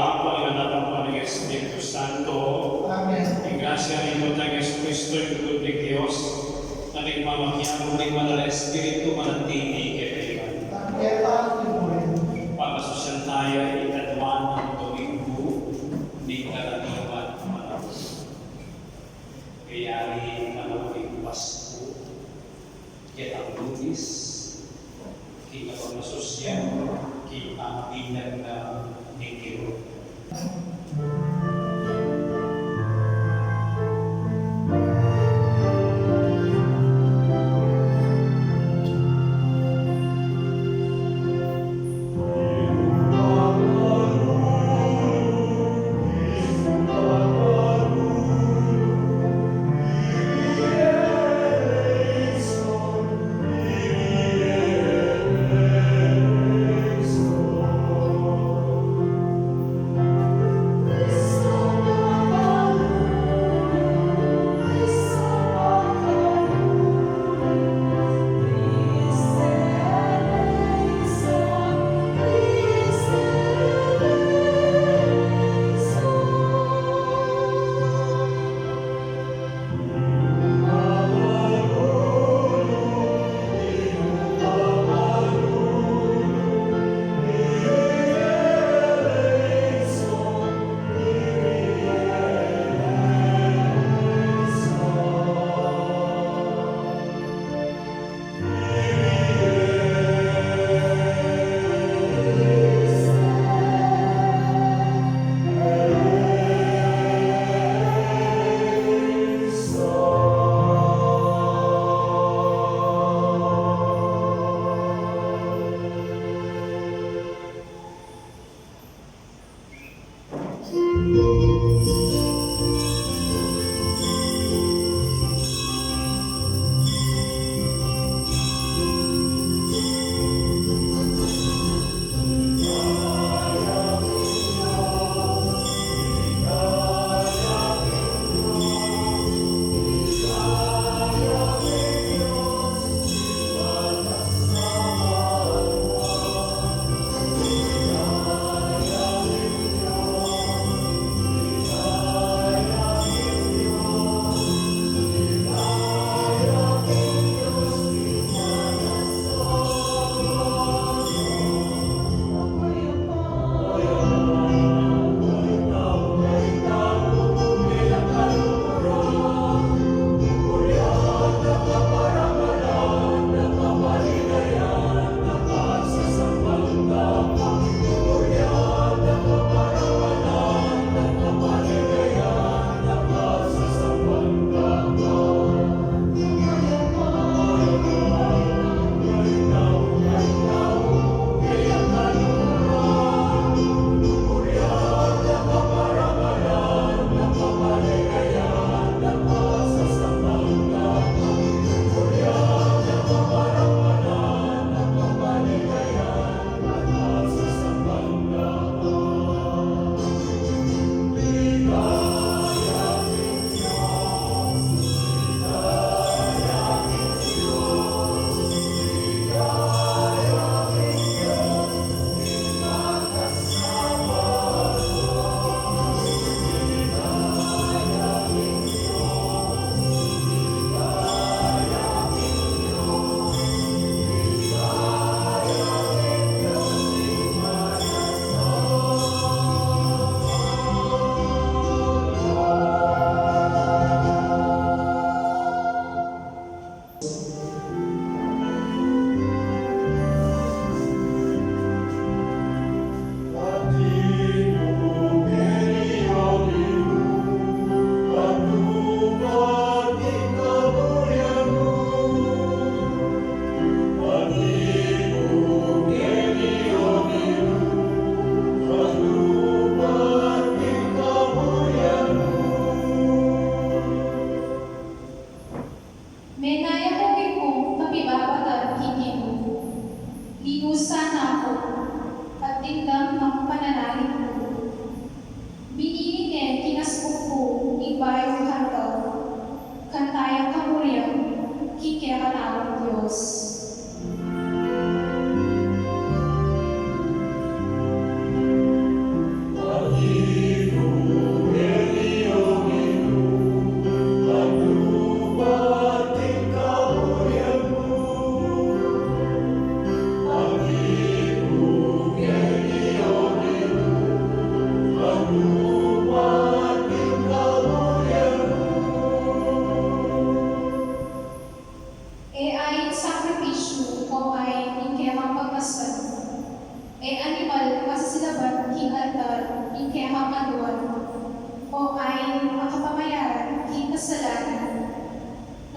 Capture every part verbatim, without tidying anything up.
Apo, ing Anak, ing Espiritu Santo. Amen. Ing grasya ning Ginu tang Jesucristo, ing lugud ning Dios, at ing pamakiabe ning Banal a Espiritu, manatili kekayu ngan. At keka mu rin. Pamasusyan taya ing aduan a Dominggu ning Karaniwan a Panaun. Kayari ing panaun ning Pasku, ketang Lunis, king kapamasusyan, king pamabinag na ning Ginu.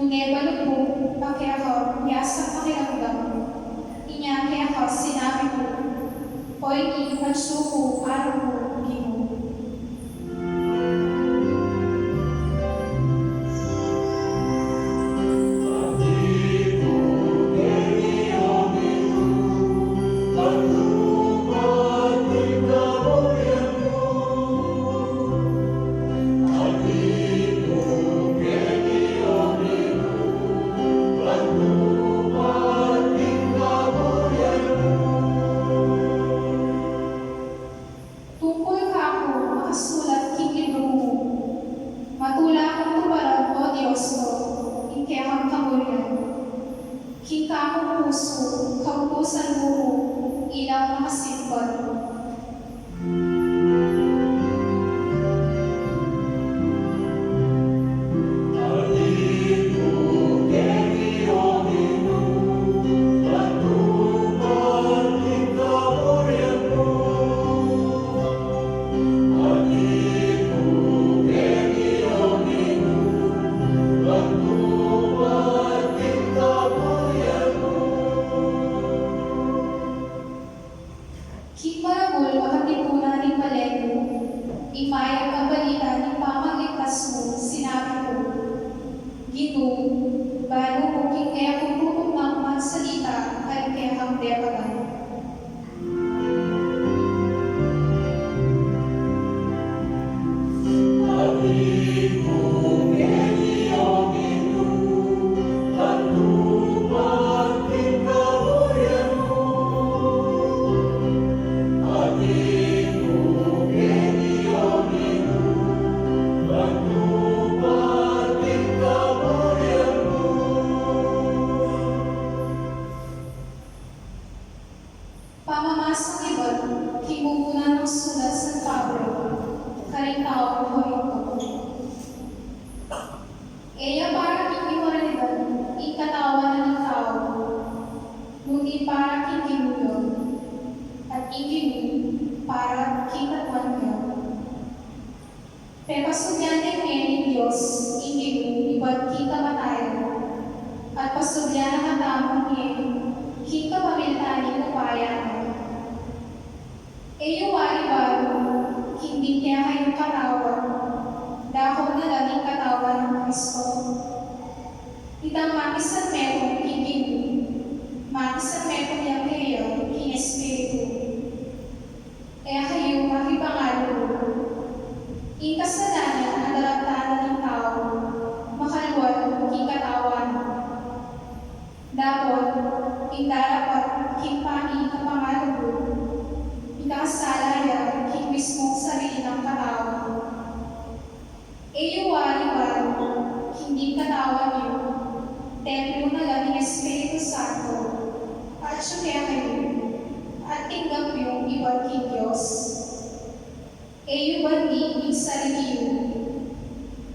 Nune balugbu a keka, ya sa pakiramdam, inya keka sinabi ku, "Oy, ni atsu ku, aru ku, Ginu." Tungkul kaku makasulat king libru mu. Matula kung tubaran, O Dios ku, ing kekang kamurian. King kakung pusu, kautusan mu ku ilang makasimpat. King maragul a katipunan ning balen mu, ing mayap a balita ning pamaligtas mu, sinabi ku, Ginu, balu mu king e ku tutumbang magsalita, at kekang depadan. Pamamasang ibat king mumunang sulat San Pablo karing taga Corinto. E ya para king imoralidad ing katawan ning tau, nune para king Ginu ya, at ing Ginu para king Katawan ya. Pepasubyan ne ning Dios ing Ginu ibat king kamatayan, at pasubyan na katamu ne king kapamilatan ning upaya na. E yu wari balu king ding kekayung katawan, dakal na la ning katawan nang Kristo? Itang makisanmetung king Ginu, makisanmetung ya keya king Espiritu. E kayu makipangalugu. Ing kasalanan a daraptan na ning tau, makalual king katawan. Dapot, ing darapat king pamikapangalugu, ikasala ya king mismung sarili nang katawan. E yu wari balu king ding katawan yu templo na la ning Espiritu Santo, atsu kekayu, at tinggap yu ibat king Dios? E yu bandi ing sarili yu,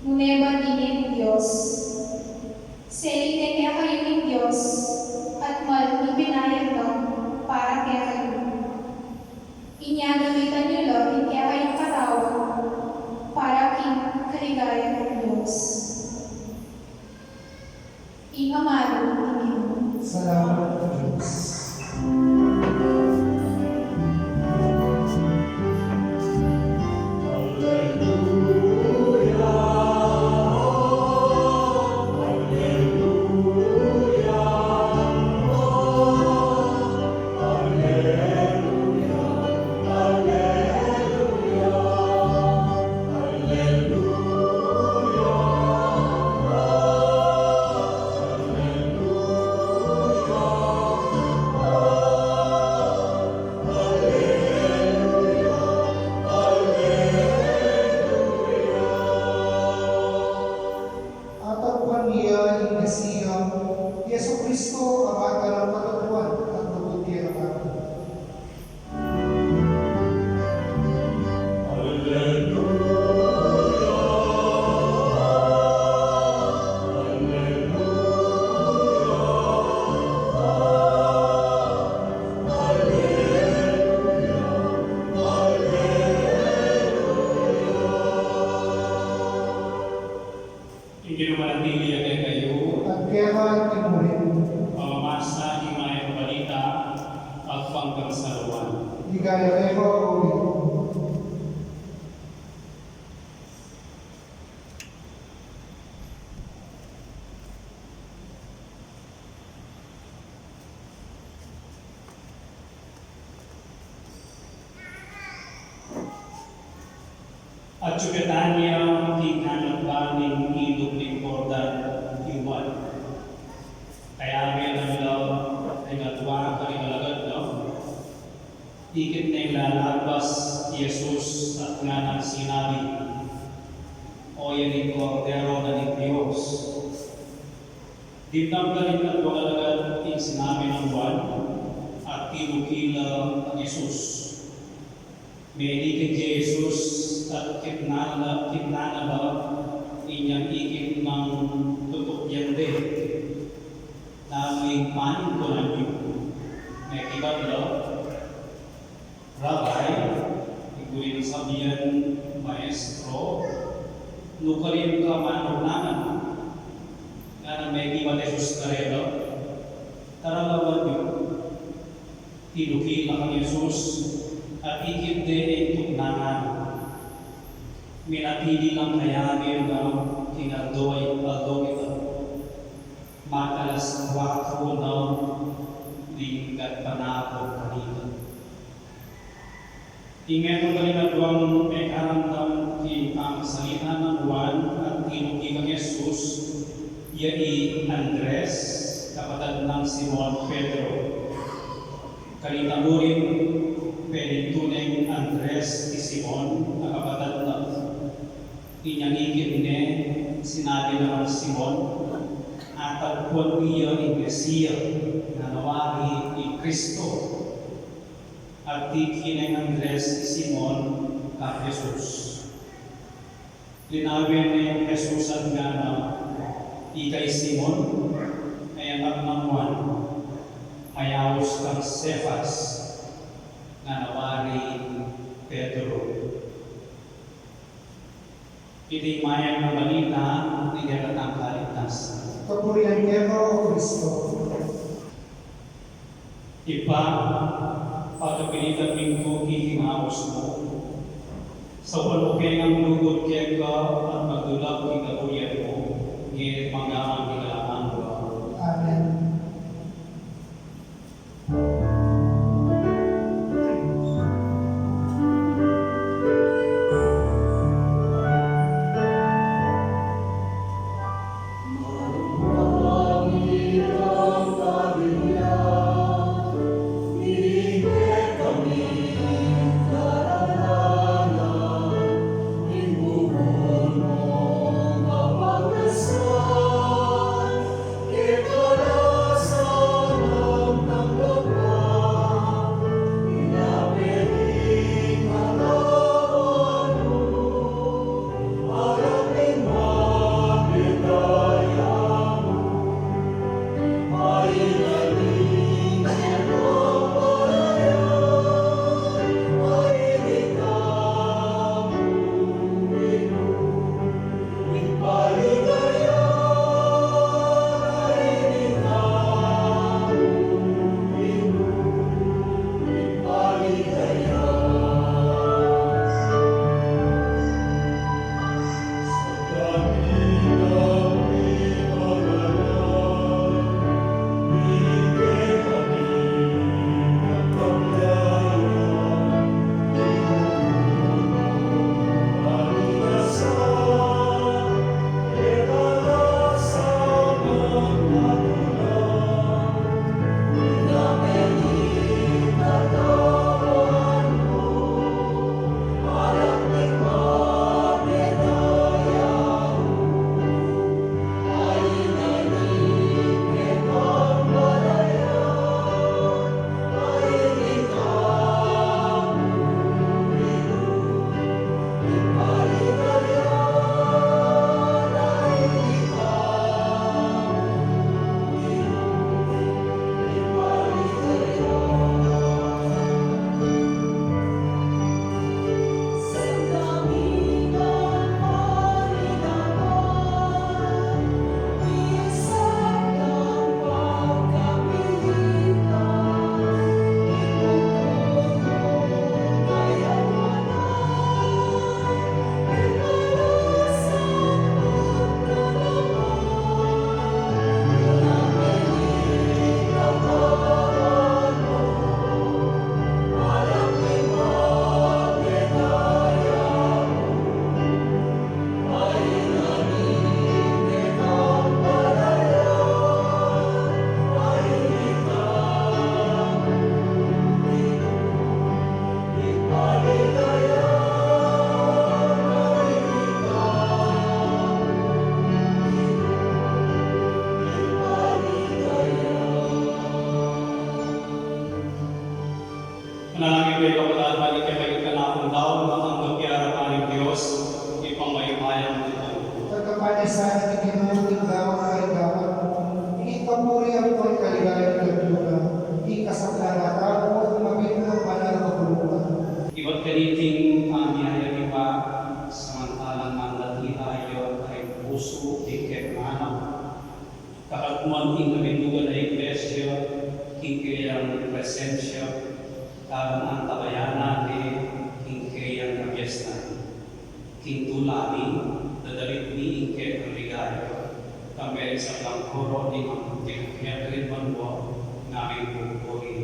nune bandi ne ning Dios? Seli ne kekayu ning Dios, at mal ing binayad na para kekayu. Inya gamitan yu la ing kekayung katawan para king kaligayan ning Dios. Ing amalu ning Ginu. Salamat sa Dios. Atyu Betania, king kanakban ning ilug ning Jordan i Juan. Kaya metung la ring adua karing alagad na, ikit neng lalabas i Jesus at nganang sinabi, "O yan ing Kordero na ning Dios." Dimdam da ring aduang alagad ing sinabi nang Juan, at tinuki la kang Jesus. Melikit i Jesus at kitnan na, kitnan na ba inyang ikit nang tutukian de, "Nanu ing panintunan yu?" Mekibat la, "Rabbi," ing kuring sabyan, "Maestro, nukarin ka manuknangan?" Nganang mekibat i Jesus karela, "Tara, lawan yu." Tinuki la kang Jesus at ikit de ing tuknangan. Minatili lang kaya ne na king aldo a, aldo ita. Makalas kuatru na ning gatpanapun kanita. Ing metung karing aduang mekaramdam king pamasalita nang Juan at tinuki kang Jesus, ya i Andres, kapatad nang Simon Pedro. Kanita murin, penintu neng Andres i Simon a kapatad na. Inyang ikit ne, sinabi na nang Simon, "Atagpuan mi ya ing Mesia, nganang wari ing Kristo." At tinuki neng Andres i Simon kang Jesus. Linawen neng Jesus at ngana, "Ika i Simon, a anak nang Juan, mayaus kang Cefas," nganang wari Pedro. Iti ing mayap a balita ning kekatang kaligtasan. Kapurian keka, O Kristo. Ibpa, pagkapilitan ming tuki king aus mu, saupan mu keng lugud keka at magdulap king kapurian mu, ngeni at manggaman king alang angga. Amen. Amon ing kabindugan a Iglesia, king keyang presensya, karing antabayanan ne, king keyang kapiestan. King tula mi, dadalit mi ing kekang ligaya, kambe ing sablang koro ning ampon king kekang banua, ngaming pupuri.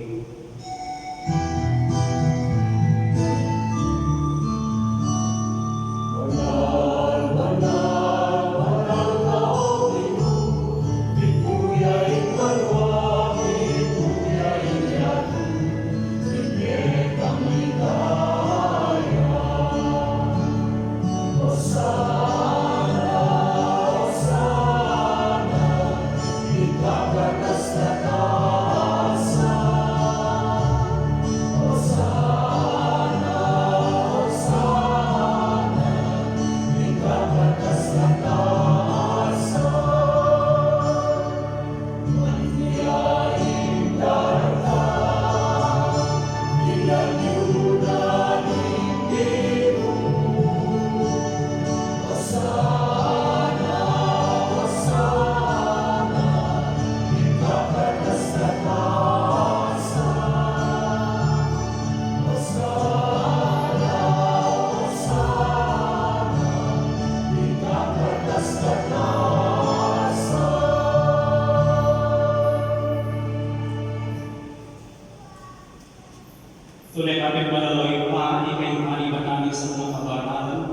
Tune kapin manalangin pa, ika ing panibatan ning sablang kabanalan,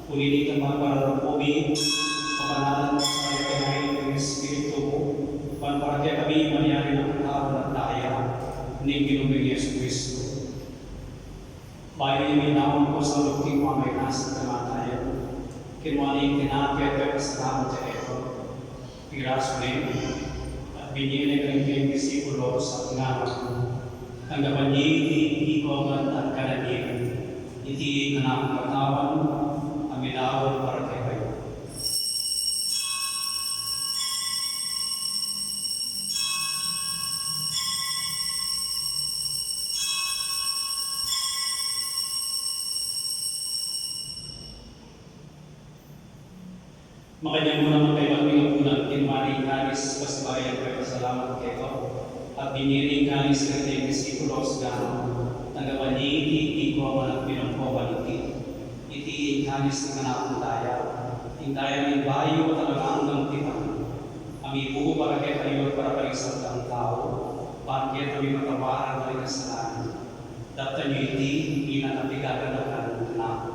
uli nita pagparalan ku mi, kabanalan at saka kinain ning Espiritu mu, ban para kekami manyari nang katawan at daya ning Ginu ming Jesucristo. Bayu ne ing daun ku sa luging pamainas at kamatayan, kinua ne ing tinape at pepasalamat ya keka. Pirasu ne, at binie ne karing kayang disipulos at ngana, tanggapan ye iti, ikayu ngan at kanan ye, iti ing kanakung katawan, a midaun para kekayu. Makanyan mu naman kaybat ning apunan, kinua ne ing kalis, pasibayu yang pepasalamat keka, at binie ne ing kalis karing kayang disipulos, ngana, tanggapan ye iti, ikayu ngan at minum kayu man iti, iti ing kalis ning kanakung daya, ing daya ning bayu at alang anggang tipan, a mibubu para kekayu at para karing sablang tau, ban keta mipatawaran ring kasalanan. Daptan yu iti bilang pigaganakan kanaku.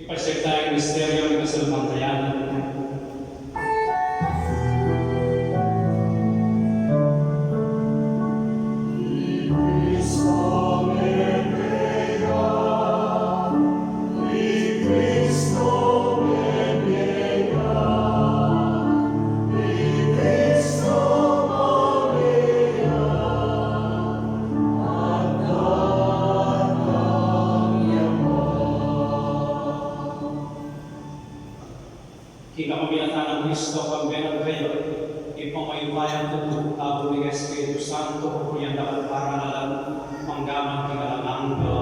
Ipasiag taya ing misteryu ning kasalpantayanan. King kapamilatan nang Kristo, kambe na kekayu, ing pamamayupayang tutu, kabud ning Espiritu Santo, purian da ka at parangalan, manggaman king alang angga.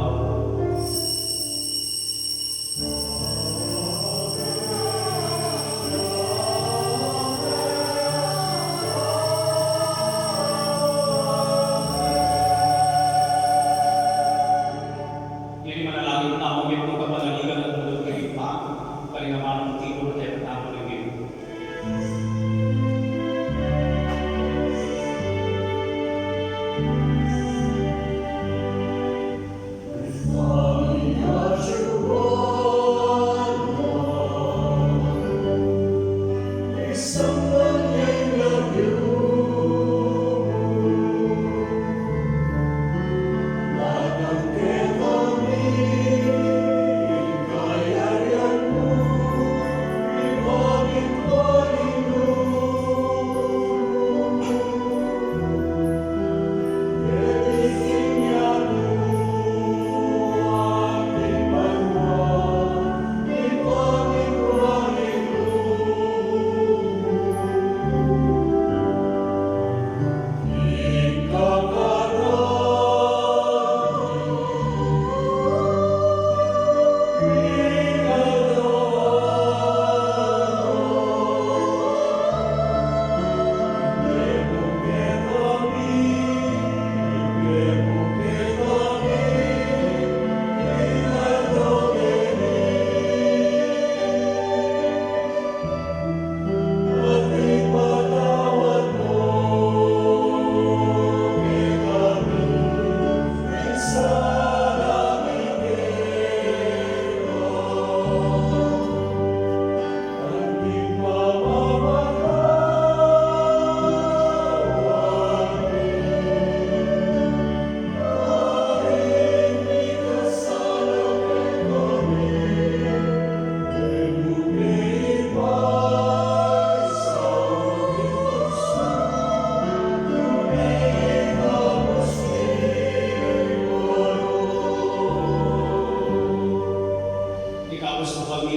Ngeni manalangin tamu, mipung kapanaligan at lugud king Ibpa, karing amanung titul a kekatamu ning Ginu.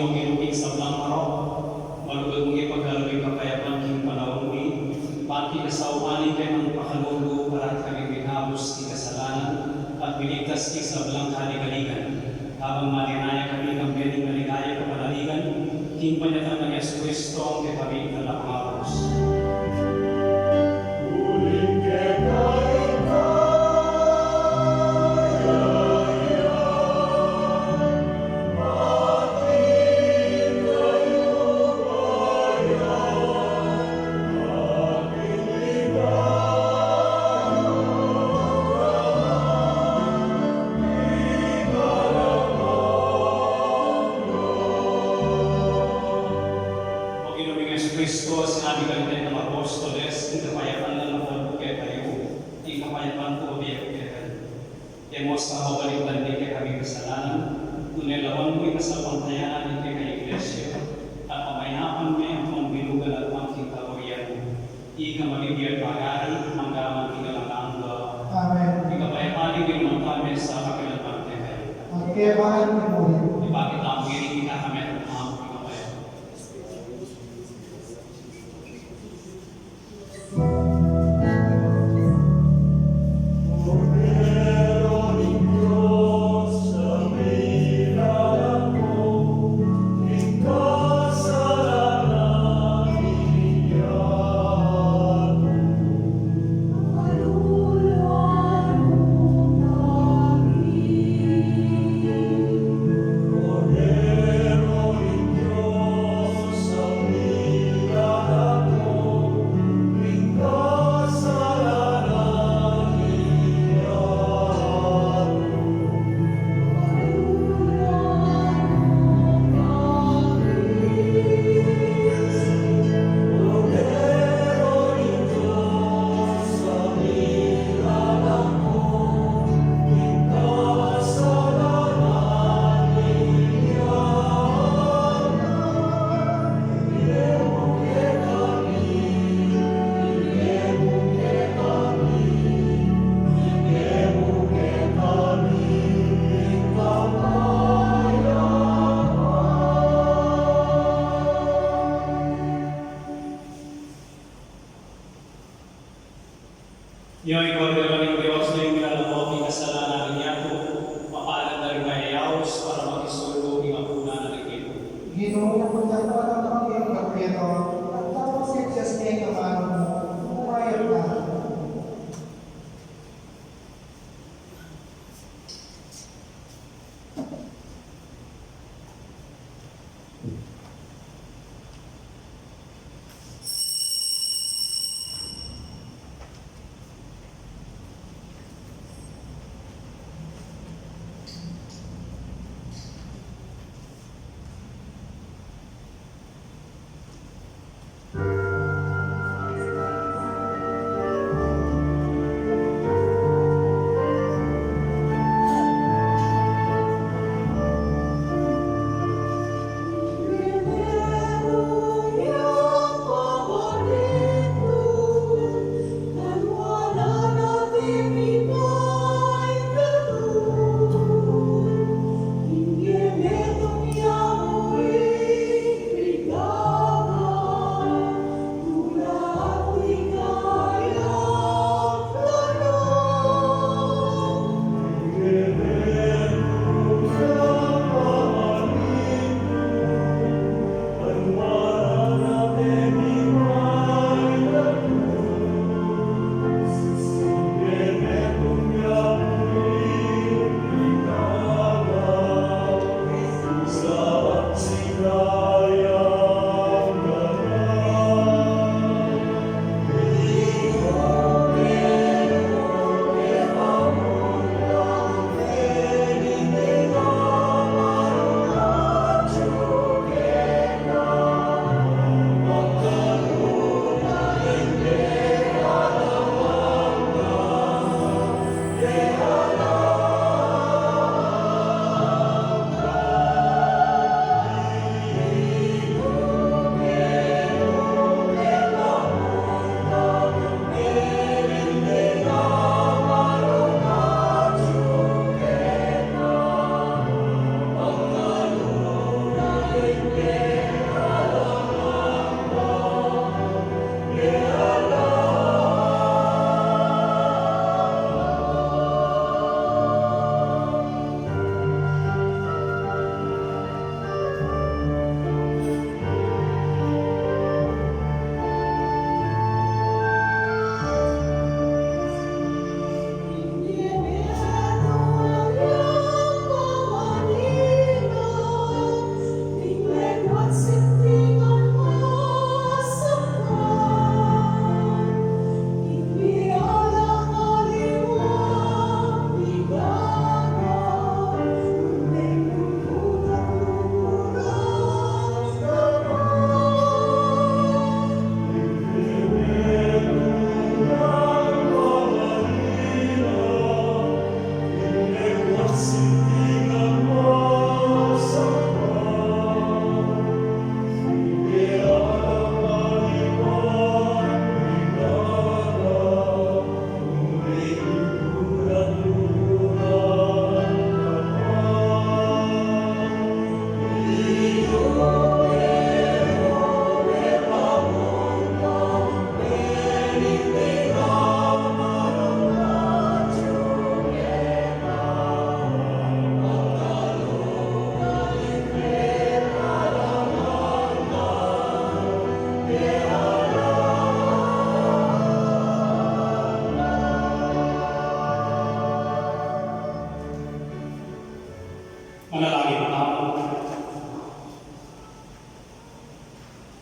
Ginung king sablang marok, malugud mung ipagkalub ing kapayapan king panaun mi, ban king kasaupan ning kekang pakalulu, parati kaming mikabus king kasalanan, at miligtas king sablang kaligaligan. Kabang malinaya kami kambe ning maligaya kapanaligan, king panyatang nang Jesucristo, kekami talapangabus. O Ginung Jesucristo, sinabi mu kanita king apostoles, ing kapayapan ku lawan ku kekayu, ing kapayapan ku bibie ku kekayu. E mu sa mabalikdan ding kekaming kasalanan, nune lawan mu ing kasalpantayanan ning kekang Iglesia, at pamayapan me ampon bilugan at pangking kaburian mu. Ika mabibie at magari, angga man king alang angga. Amen. Ing kapayapan ning Ginu manatili sa kapilan man kekayu. At keka man mu rin. Ipakit mu ing kekang kapayapan. Io, ing kordero ning Dios, ing milalako king kasalanan ning yatu, mapalad na ring mayayaus para makisulu king apunan ning Ginu. Ginu, kapatang kapatang king kapurian, at tapos king Dios king kapanan mu, umayap na.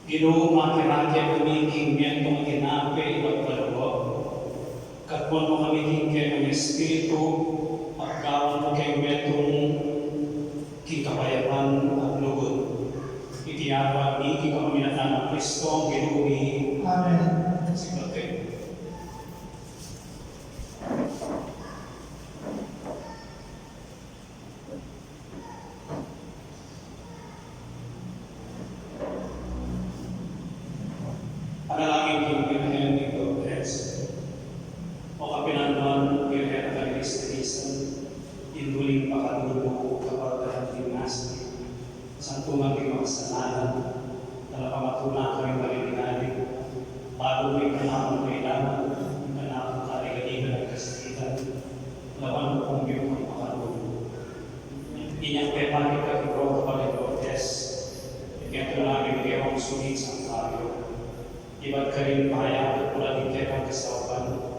Ginu, makirake kami king metung a tinape ibat paluaw, katmuan mu kami king kekang Espiritu, at gawan mu keng metung king kapayapan at lugud. Iti aduan mi king kapamilatan nang Kristong Ginu mi. Amen. Sibat kayu. Panalangin king Birhen de Lourdes. O kapilanman Birhen a Kalinisan, Indu ning pakalulu, kapaldanan ning nasi, santungan ning makasalanan, talapamatuna karing maliligalig, balu ning kanaku kailangan, ning kanaku kaligaligan at kasakitan, lawan kung yung pakalulu. Inyang pepakit ka kang Birhen a Lourdes, ikento na ring kekang suni santuario. Ibat karin paya at pulan ning kekang kasaupan,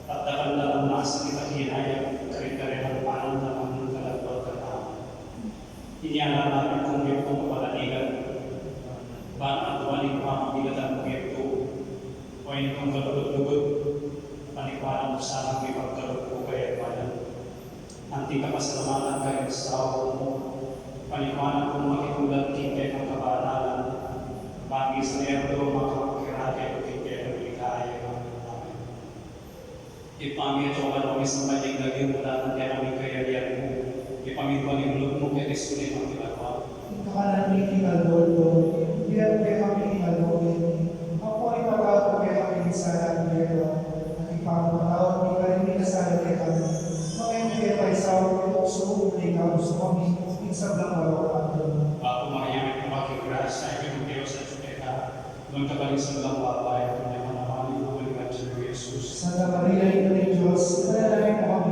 at dakal na lang masakit a kinayang karing karelang panamdaman ning kalagwat katamu. Inya na rin kung yung kapanaligan, ban aduan ing pamamilatan mu ito, o ing kalugud-lugud, panikuanan mu sanang mipagkalub ku kaya panan. Anti kapasalamatan karing asawa mu, panikuanan kung makitulad king kekang kabanalan, bang misan e ku makapagkirake king kekang ligaya. Amen. Ibpa mi atsu ka banua, misamban ya ing lagyu mu, datang kekami ing kayarian mu, mipamintuan ing lub mu keti sulip anti banua. Ing kakanan mi king aldo-aldo, ibie mu kekami king aldo ngeni, ampon ipatawad mu kekami ing sala mi keka, anti pamipatawad mi karing mikasala kekami. Manga e mu ke paisaul king tuksu, nune ikabus mu kami king sablang marok a panaun. Bapu Maria, mitmu ka king grasya, ing Ginung Dios atsu keka. Nuan ka karing sablang babai, at nuan ya naman ing bunga ning atian mu, i Jesus. Santa Maria, Indu ning Dios, ipanalangin mu kami,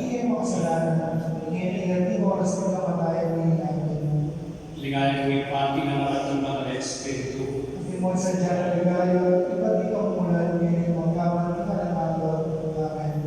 ing makasalanan, ngeni at king oras ning kamatayan mi. Amen. Ligaya king Ibpa, king Anak, at king Banal a Espiritu. Antimo ing sadya nang ligaya, ibat king kamumulan, ngeni at kapilan man, king alang angga. Amen.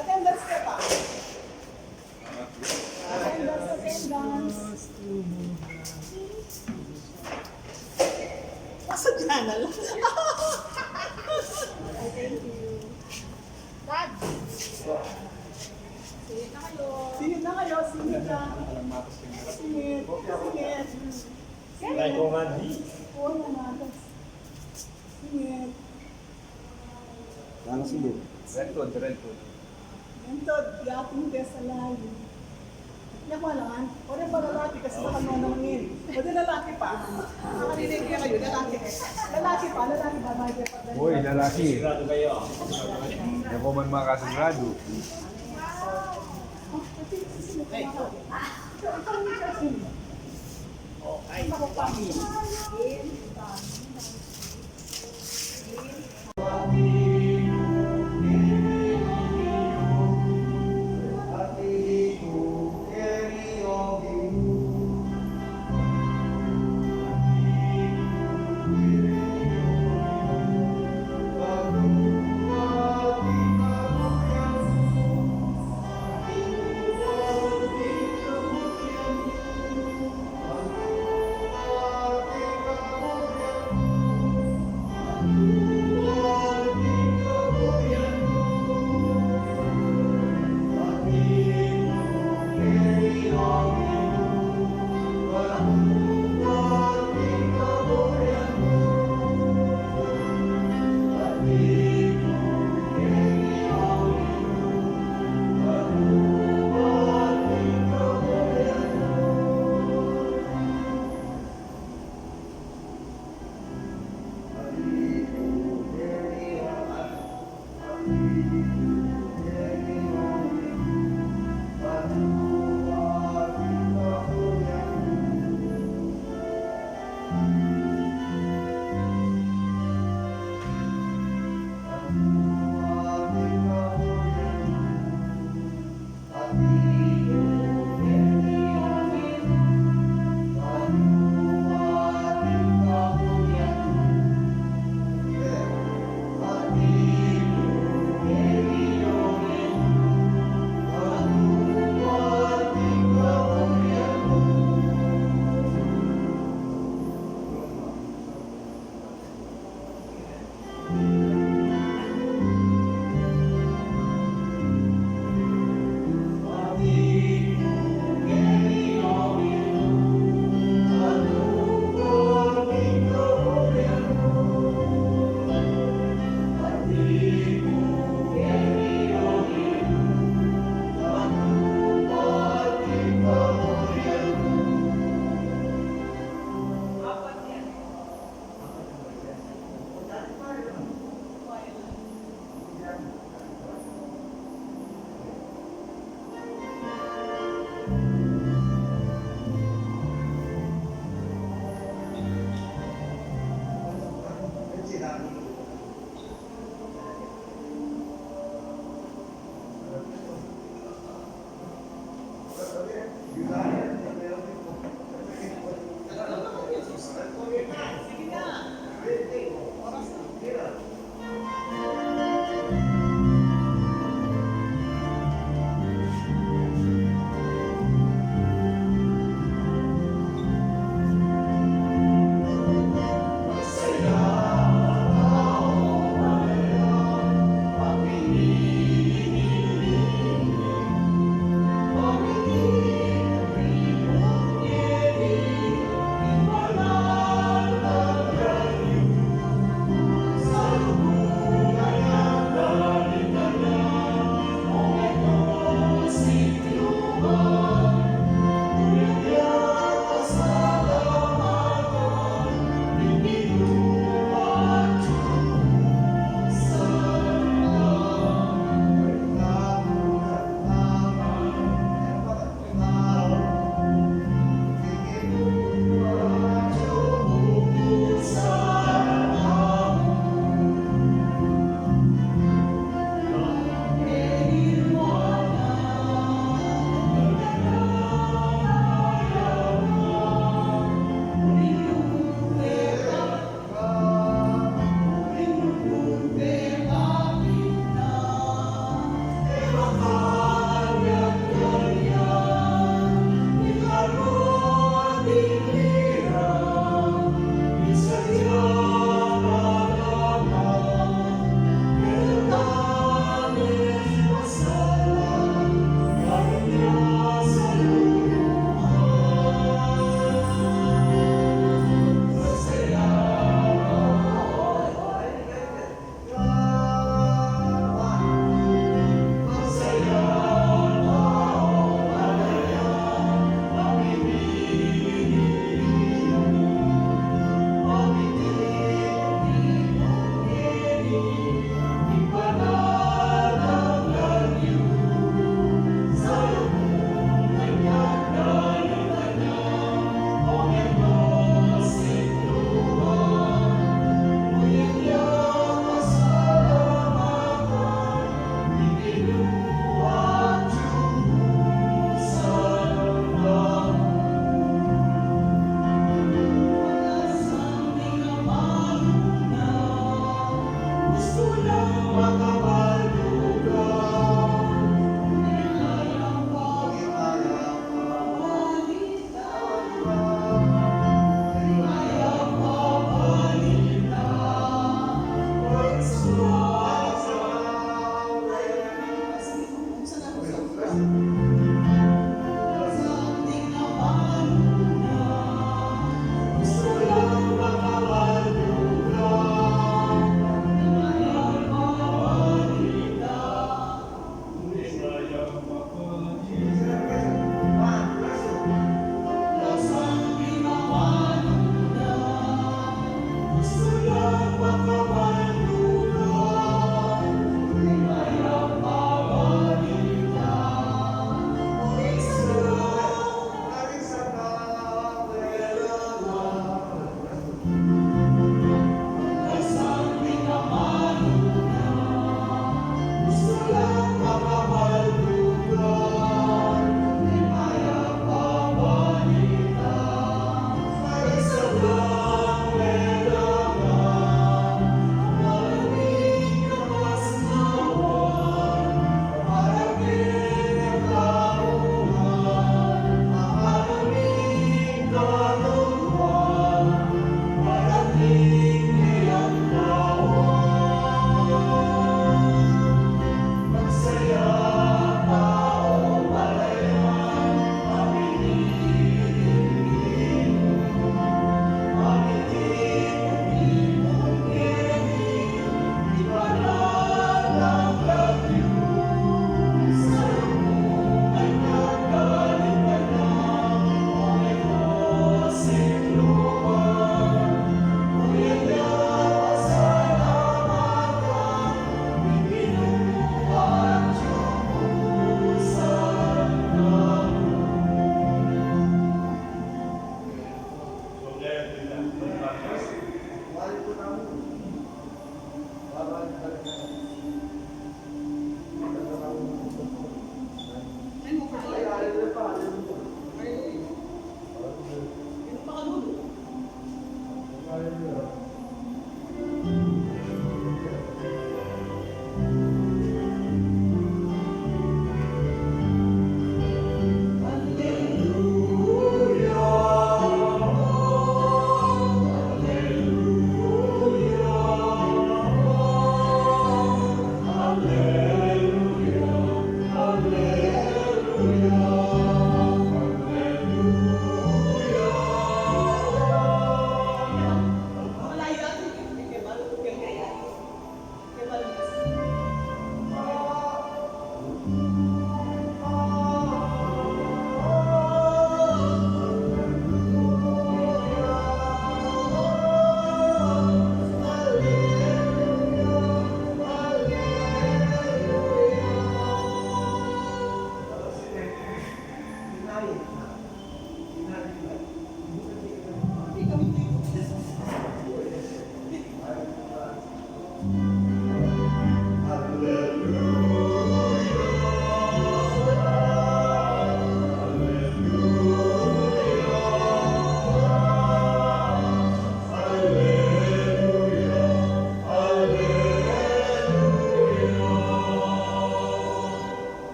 Attendance ka pa. Attendance, attendance. Pasadya na lang. Thank you. Dad. Singit na kayo. Singit na kayo, singit na. Singit, singit. Ay, kung hindi. Oo, namatas. Singit. Nanu singit? Red Hood, Red Hood. Red Hood, yating de sa lalim. Yan mo naman. O rin pa lalaki kasi baka nonongin. O di lalaki pa. Nakarinig niya kayo, lalaki. Lalaki pa, lalaki pa, babae pa. Uy, lalaki. Sigurado kayo. Yan ko man makasigurado.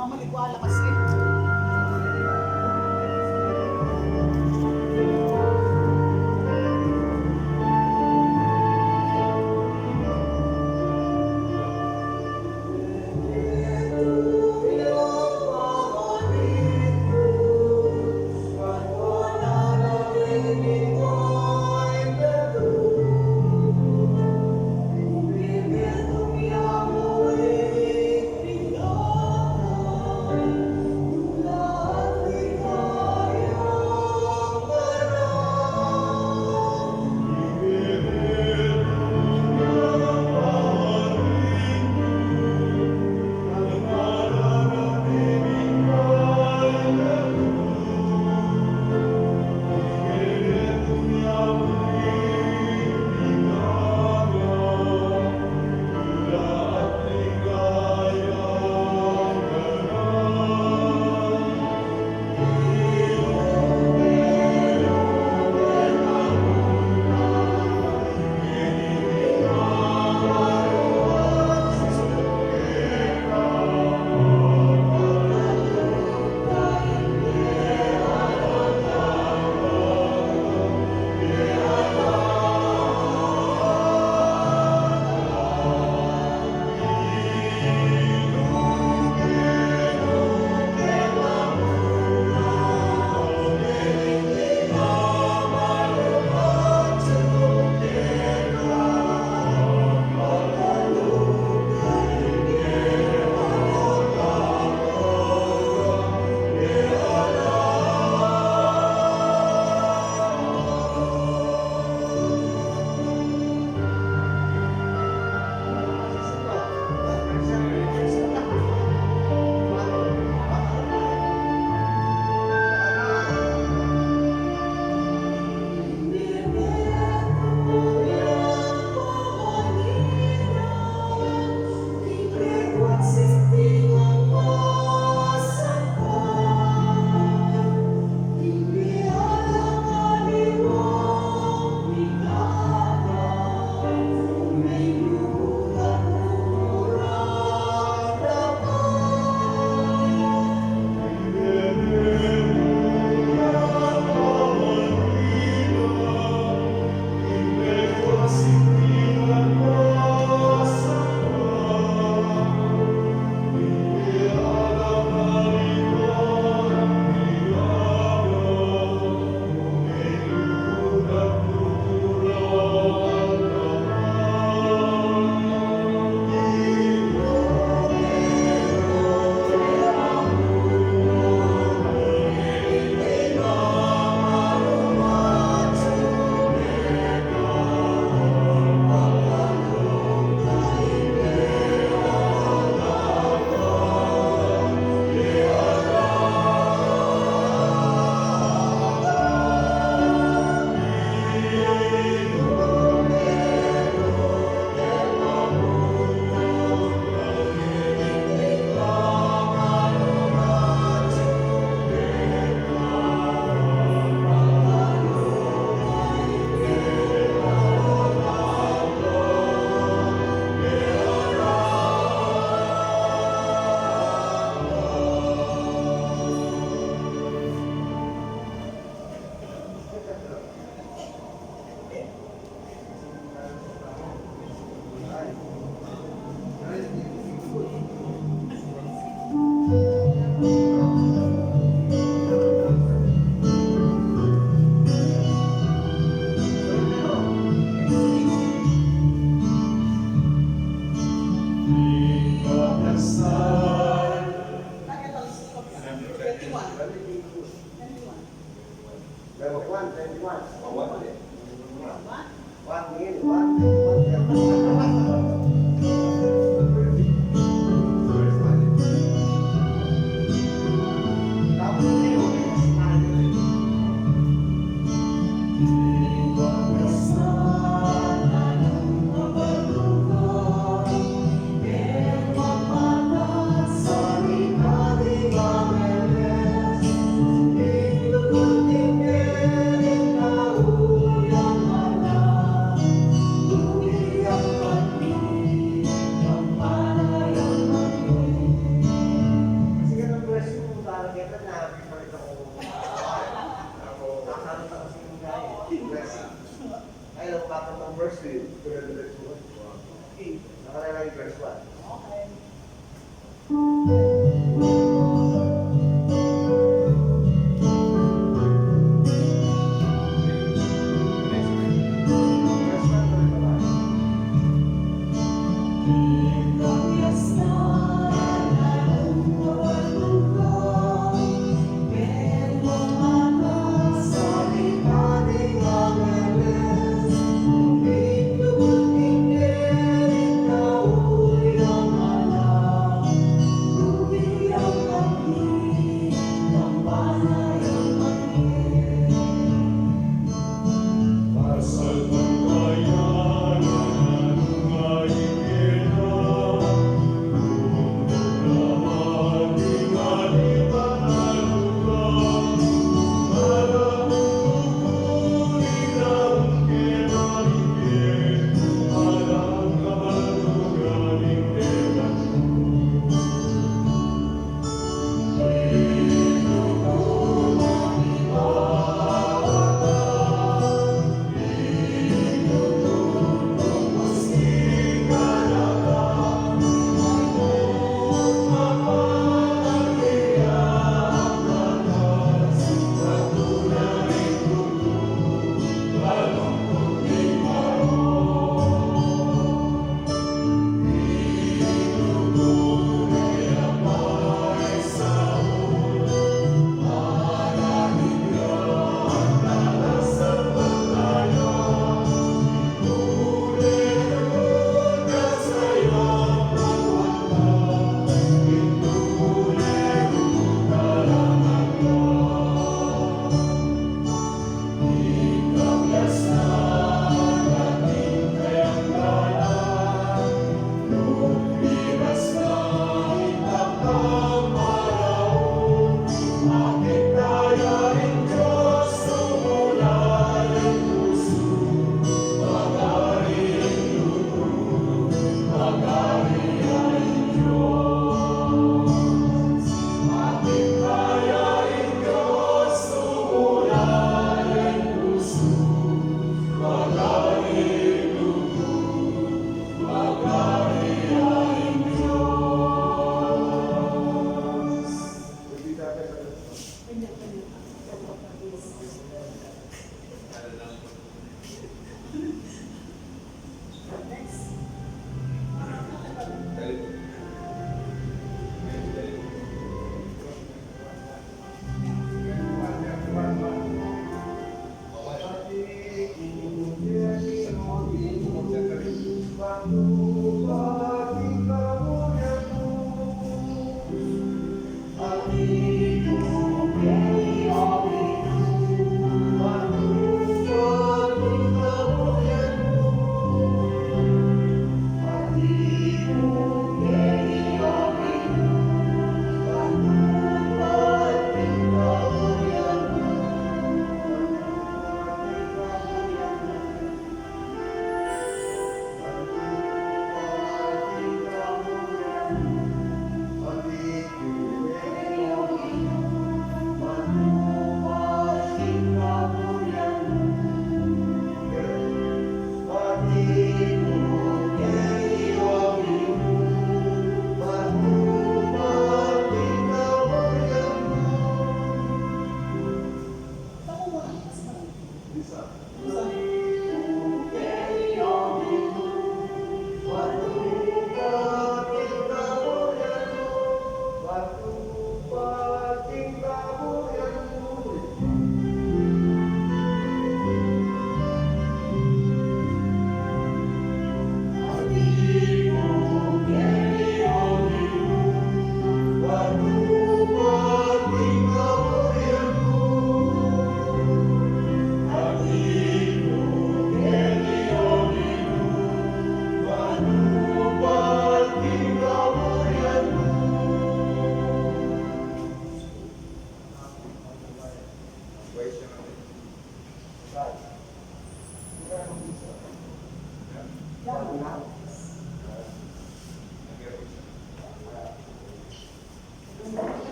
Mamalik ko, ala kasi.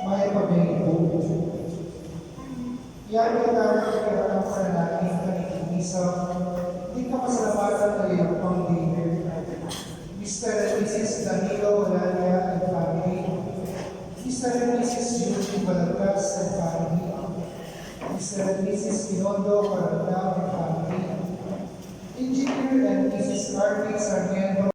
Mayap a mengibu. Yan, kailangan kaya ng panalangin kanitong misa. Di ka pasalamatan na rin ang pamilya. Mister and Missus Danilo Olaya and family. Mister and Missus Eugene Balagtas and family. Mister and Missus Pinondo Coronel